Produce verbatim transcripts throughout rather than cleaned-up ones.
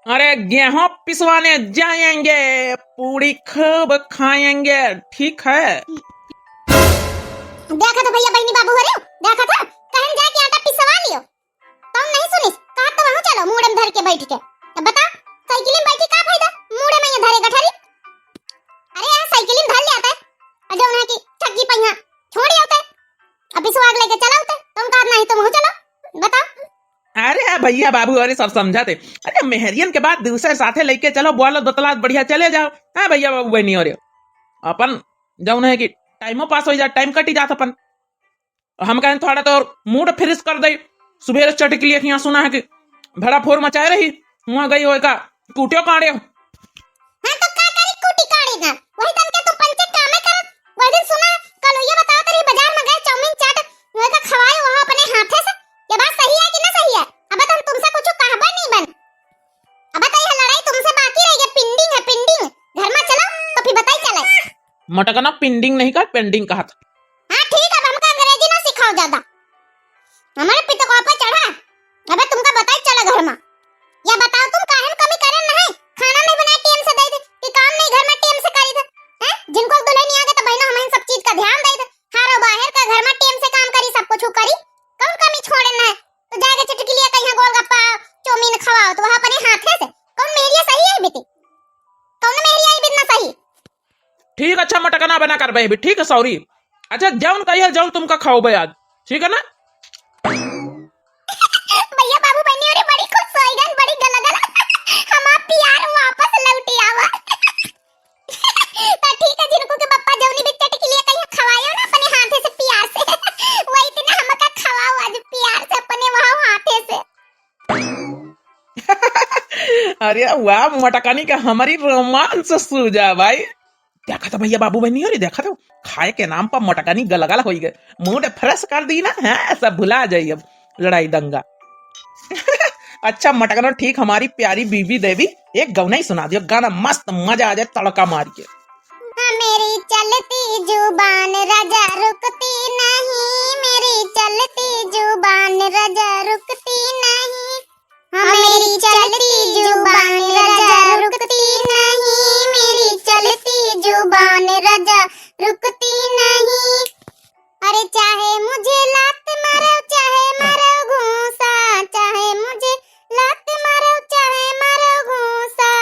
अरे गेहूं पिसवाने जाएंगे, पूड़ी खूब खाएंगे, ठीक है? देखा था भैया बहनी बाबू हो रे, देखा था, कहन जाके आटा पिसवा लियो। तउ नहीं सुनिस, कहा तो वहाँ चलो, मूड़े में धर के बैठ के। अब बता, साइकिल में बैठी का फायदा, मूड़े में ये धरे गठरी। अरे यहाँ साइकिल में धर ले आता है, और जो उन्हें की ठगी पहिया छोड़ आता है, अब पिसवा के लेके चला होता है, तुम कहा नहीं, तुम हो चलो, बताओ। अरे भैया बाबू, अरे सब समझाते। अरे मेहरियन के बाद दूसरे साथे लेके चलो, बोलो दतलात बढ़िया चले जाओ। हाँ भैया बाबू बहनी हो रे, अपन जौन है कि टाइमो पास हो जात, टाइम कटी जात अपन। हम कहेन थोड़ा तो मूड फ्रेश कर दे। सुबेरे चटकलिया के यहाँ सुना है कि भड़ा फोर मचाए रही, हुआ गई होए का कूट्यो काढ़े। हाँ तो का करी कूटी काढ़ी ना, वही तन के तू पंचे कामे करत। वही दिन सुना, कल ये बताओ तेरी बाजार में गए चाउमीन चाट, वही का खवाए वहाँ अपने हाथे से। ये बात सही है कि ना सही है? अब तो हम तुमसे कुछ कहबे नहीं बन। अब तो यह लड़ाई तुमसे बाकी रह गई, pending है, pending। घर में चलो तो फिर बताई चले। मटकना pending नहीं का, pending कहा था। हाँ ठीक है, अब हमका अंग्रेजी ना सिखाओ ज्यादा। हमारे पितकों पे चढ़ा, अबे तुमका बताई चला घर में। या बताओ तुम काहे में कमी करे नहीं? खाना नहीं बनाए टाइम से दे दे, कि काम नहीं घर में टाइम से करी दे। हैं? जिनको दुल्हन आ गए तो बहनों हम इन सब चीज का ध्यान दे दे। हारो बाहर का घर में टाइम से काम करी, सब कुछ करी, कौन कमी छोड़े ना है? तो जाएगा चटकिलिया कहीं गोलगप्पा, चाउमीन खवाओ तो वहाँ अपने हाथे से। कौन मेहरिया सही है बेटी? कौन मेहरिया है बिना सही? ठीक, अच्छा मटकना बना कर बेबी, ठीक है, सॉरी। अच्छा जौन कहिए जौन तुमका खाओ बे आज, ठीक है ना? भैया बाबू बहनी अरे बड़ी खुश होइगन, बड़ी गलगल। हमार प्यार वापस लौटी आवा। तो ठीक है, जिनको के पप्पा जौनी भी चटकिलिया कहीं खवायो ना अपने हाथे से प्यार से, वही दिन हमका खवाओ आज प्यार से अपने वहाँ हाथे से। अरे वाह, मटकानी का हमारी रोमांस सूझा भाई। देखा था भैया बाबू बहनी हो रे, देखा था खाए के नाम पर मटकानी गलगल होई गए, मूड फ्रेश कर दी ना, हाँ, सब भुला जाई अब लड़ाई दंगा। अच्छा मटकनो, ठीक हमारी प्यारी बीबी देवी, एक गौना ही सुना दियो, गाना मस्त मजा आ जाए तड़का मार के। हाँ, मेरी चलती जुबान राजा रुकती नहीं, मेरी चलती जुबान राजा रुकती नहीं। हाँ, मेरी चलती जुबान राजा रुकती नहीं, मेरी चलती जुबान राजा रुकती नहीं। अरे चाहे मुझे लात मारो, चाहे मारो घूंसा, चाहे मुझे लात मारो, चाहे मारो घूंसा।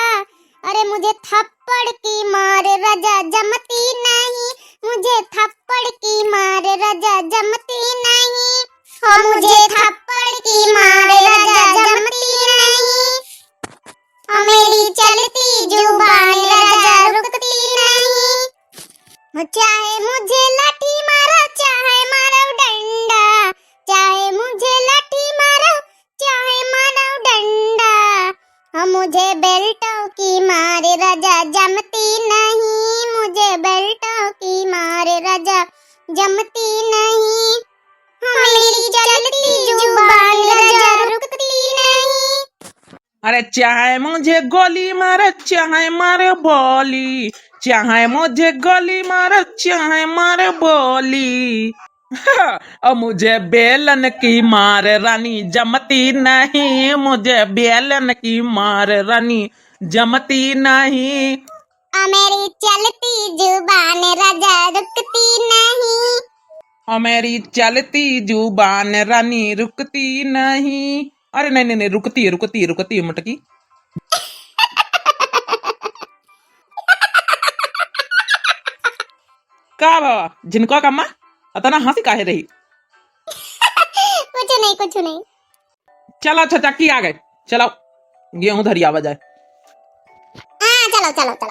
अरे मुझे थप्पड़ की मार राजा जमती नहीं, मुझे थप्पड़ की मार राजा जमती नहीं। हो मुझे थप्पड़ की मार राजा जमती नहीं। हो मेरी चलती जुबान राजा रुकती नहीं। चाहे मुझे लाठी मारो, चाहे मारो डंडा, चाहे मुझे लाठी मारो, चाहे मारो डंडा। हाँ, मुझे बेल्टों की मार राजा जमती नहीं, मुझे बेल्टों की मार राजा जमती नहीं। हाँ, मेरी चलती जुबान राजा रुकती नहीं। अरे चाहे मुझे गोली मारो, चाहे मारो बोली, चाहे मुझे गोली मारो, चाहे मारो बोली। और मुझे बेलन की मार रानी जमती नहीं, मुझे बेलन की मार रानी जमती नहीं। और मेरी चलती जुबान राजा रुकती नहीं। और मेरी चलती जुबान रानी रुकती नहीं। अरे नहीं, नहीं, नहीं, रुकती है, रुकती है, रुकती है, मटकी। का बाबा, झिनका का अम्मा, अतना हंसी काहे रही? कुछ नहीं, कुछ नहीं। चलो, अच्छा, चक्की आ गए, चलो, गेहूं धरियावा जाए। हाँ, चलो, चलो, चलो।